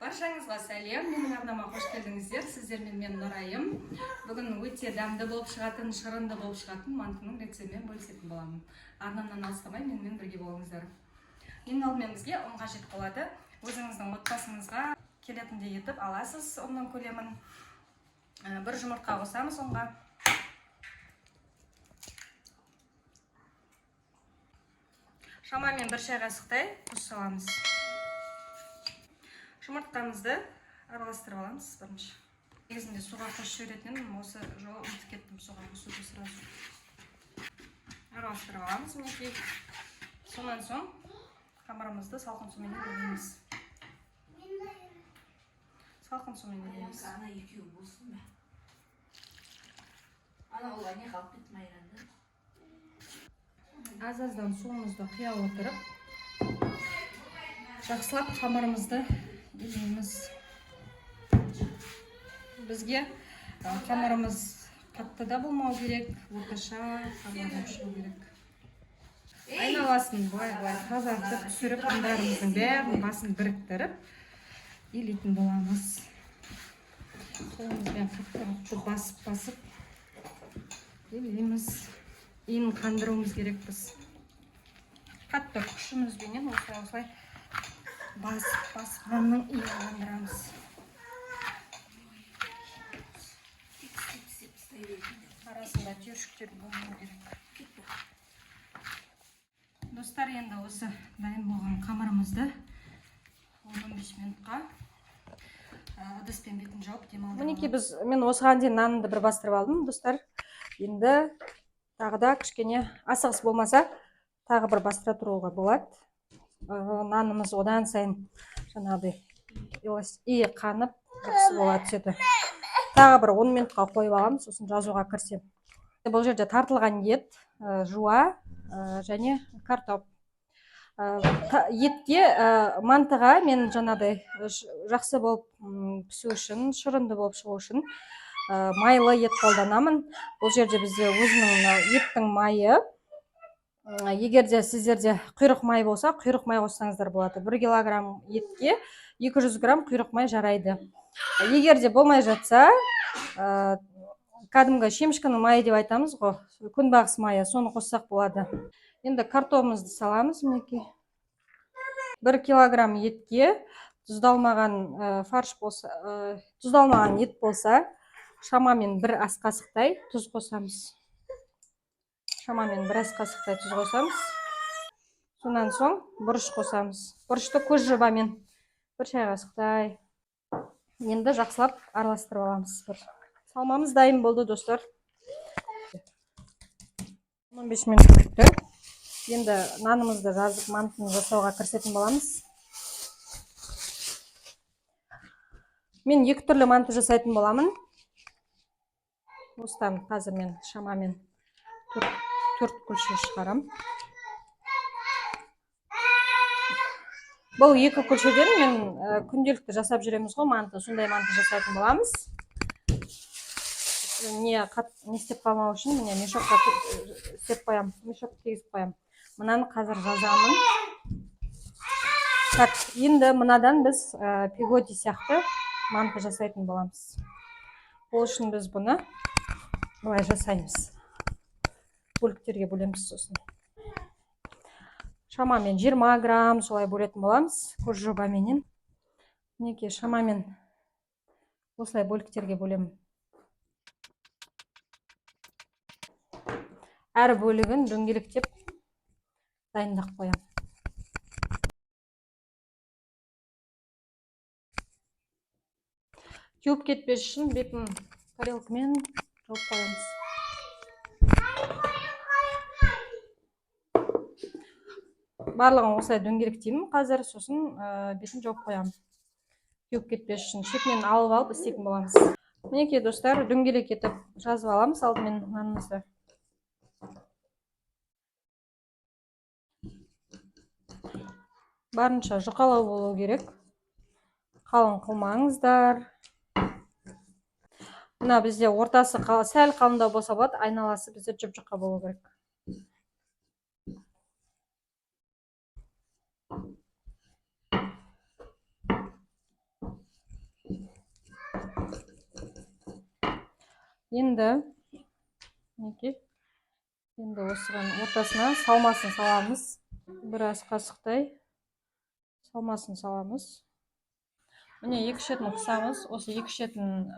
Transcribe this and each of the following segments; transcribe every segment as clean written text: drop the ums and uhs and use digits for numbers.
Баршаңызға сәлем, менің арнама қош келдіңіздер. Сіздермен мен, Нұрайым. Бүгін өте дәмді болып шығатын, шырынды болып шығатын мантының рецептімен бөлісетін боламын. Арнамнан алыстамай, менімен бірге болыңыздар. Ең алдымен бізге ұн қажет болады. Өзіңіздің отбасыңызға келетіндей етіп аласыз ұнның көлемін. Бір жұмыртқа қосамыз ұнға. Шамамен бір шай қасықтай тұз саламыз. Жұмыртқамызды араластырып аламыз бірінші. Негізінде суға қосып жіберетін едім, осы жолы ұмытып кеттім суға қосуды сразу. Араластырып аламыз, мінекей. Сонан соң қамырымызды салқын сумен илейміз. Салқын сумен илейміз. Ана екеуі болсын ба? Ана ол не қалып кетті ме айранды? Аз аздан суымызды құя отырып, жақсылап қамырымызды илейміз. Бізге қамырымыз қатты да болмау керек, орташа қамыр болып шығу керек. Айналасын былай былай тазартып түсіріп, ұндарымыздың бәрін басын біріктіріп илейтін боламыз. Қолымызбен қатты қатты басып басып илейміз. Иін қандыруымыз керекпіз. Қатты күшімізбенен осылай осылай басып басып нанның иін қандырамыз. Істеп істей беретін. Арасында түйіршіктер болмау керек. Достар, енді осы дайын болған қамырымызды 15 минутқа ыдыспен бетін жауып демалдырып. Мінекей, мен осыған дейін нанымды бір бастырып алдым, достар. Енді тағы да кішкене асығыс болмаса, тағы бір бастыра тұруға болады. Нанымыз одан сайын жаңағыдай иі қанып, жақсы бола түседі. Тағы бір 10 минутқа қойып аламын, сосын жазуға кірісемін. Бұл жерде тартылған ет, жуа және картоп. Етке, мантыға мен жаңағыдай жақсы болып пісу үшін, шырынды болып шығу үшін майлы ет қолданамын. Бұл жерде бізде өзінің мынау еттің майы. Егер де сіздерде құйрық май болса, құйрық май қоссаңыздар болады. 1 килограмм етке 200 грамм құйрық май жарайды. Егер де болмай жатса, кәдімгі шемішкінің майы деп айтамыз ғой, күнбағыс майы, соны қоссақ болады. Енді картобымызды саламыз, мінекей. 1 килограмм етке тұздалмаған фарш болса, тұздалмаған ет болса, шамамен бір ас қасықтай тұз қосамыз. Шамамен бір ас қасықтай тұз қосамыз. Сонан соң бұрыш қосамыз. Бұрышты көз жобамен бір шай қасықтай. Енді жақсылап араластырып аламыз. Бір салмамыз дайын болды, достар. 15 минут күтті. Енді нанымызды жазып, мантыны жасауға кірісетін боламыз. Мен екі түрлі манты жасайтын боламын. Осыдан қазір мен шамамен төрт күлше шығарам. Бұл екі күлшеден мен күнделікті жасап жүреміз ғой манты, сондай манты жасайтын боламыз. Не істеп қалмау үшін міне мешокқа істеп қоямын, мешок кигізіп қоямын. Мынаны қазір жазамын. Так, енді мынадан біз пигоди сияқты манты жасайтын боламыз. Ол үшін біз бұны былай жасаймыз. Бөліктерге бөлеміз сосын. Шамамен 20 грамм солай бөлетін боламыз көз жобаменен. Мінекей, шамамен осылай бөліктерге бөлемін. Әр бөлігін дөңгелектеп дайындап қоямын. Кеуіп кетпес үшін бетін тарелкамен жауып қоямыз. Барлығын осылай дөңгелектеймін қазір, сосын бетін жауып қоямын. Кеуіп кетпес үшін шетінен алып алып істейтін боламыз. Мінекей, достар, дөңгелек етіп жазып аламыз алдымен нанымызды. Барынша жұқалау болу керек. Қалың қылмаңыздар. Мына бізде ортасы сәл қалыңдау болса болады, айналасы бізде жұп-жұқа болу керек. Енді, мінекей, енді осыған ортасына салмасын саламыз. Бір ас қасықтай салмасын саламыз. Міне, екі шетін қысамыз. Осы екі шетін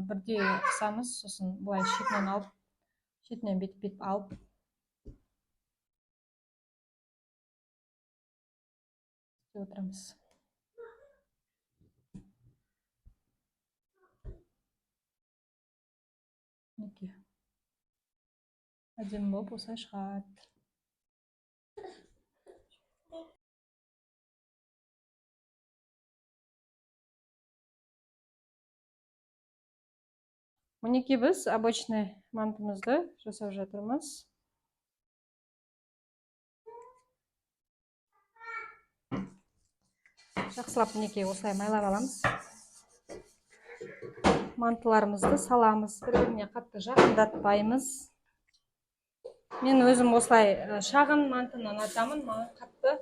бірдей қысамыз. Сосын былай шетінен алып, шетінен бүйтіп бүйтіп алып істеп отырамыз. Мінекей, әдемі болып осылай шығады. Мінекей, біз обычный мантымызды жасап жатырмыз. Жақсылап, мінекей, осылай майлап аламыз. Мантыларымызды саламыз, бір біріне қатты жақындатпаймыз. Мен өзім осылай шағын мантыны ұнатамын, маған қатты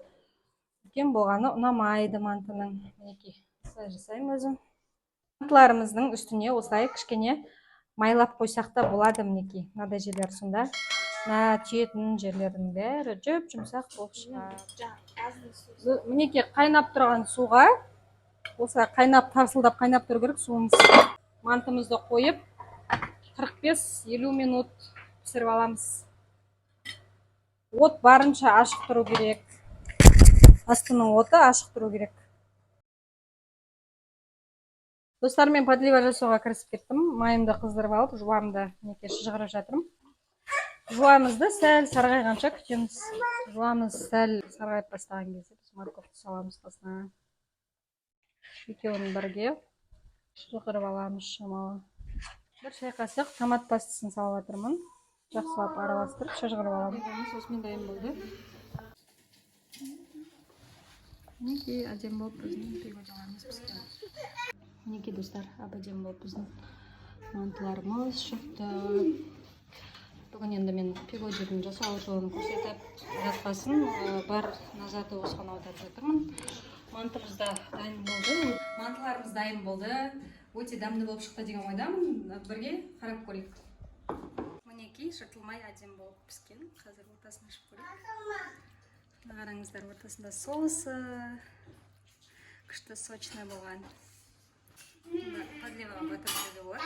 үлкен болғаны ұнамайды мантының. Мінекей, осылай жасаймын өзім. Мантыларымыздың үстіне осылай кішкене майлап қойсақ та болады, мінекей, мынадай жерлер. Сонда мына түйетін жерлердің бәрі жұп жұмсақ болып шығады. Мінекей, қайнап тұрған суға, осылай қайнап, тарсылдап қайнап тұру керек суымыз. Мантымызды қойып, 45-50 минут пісіріп аламыз. От барынша ашық тұру керек, астының оты ашық тұру керек. Достар, мен подлива жасауға кірісіп кеттім. Майымды қыздырып алып, жуамды, мінекей, шыжғырып жатырмын. Жуамызды сәл сарғайғанша күтеміз. Жуамыз сәл сарғайып бастаған кезде біз морковьті саламыз қасына. Екеуін бірге шыжғырып аламыз шамалы. 1 шай қасық томат пастасын салып жатырмын. Жақсылап араластырып, шыжғырып аламыз. Осымен дайын болды. Мінекей, әдемі болып біздің пигоделарымыз піскен. Мінекей, достар, әп әдемі болып біздің мантыларымыз шықты. Бүгін енді мен пигодидің жасалу жолын көрсетіп жатқасын, бар назарды осыған аударып жатырмын. Мантымыз да дайын болды. Мантыларымыз дайын болды. Өте дәмді болып шықты деген ойдамын. Бірге қарап көрейік. Мінекей, жыртылмай әдемі болып піскен. Қазір ортасын ашып көрейік. Мына қараңыздар, ортасында соусы күшті, сочный болған. Мына подливаға батырып жеуге болады.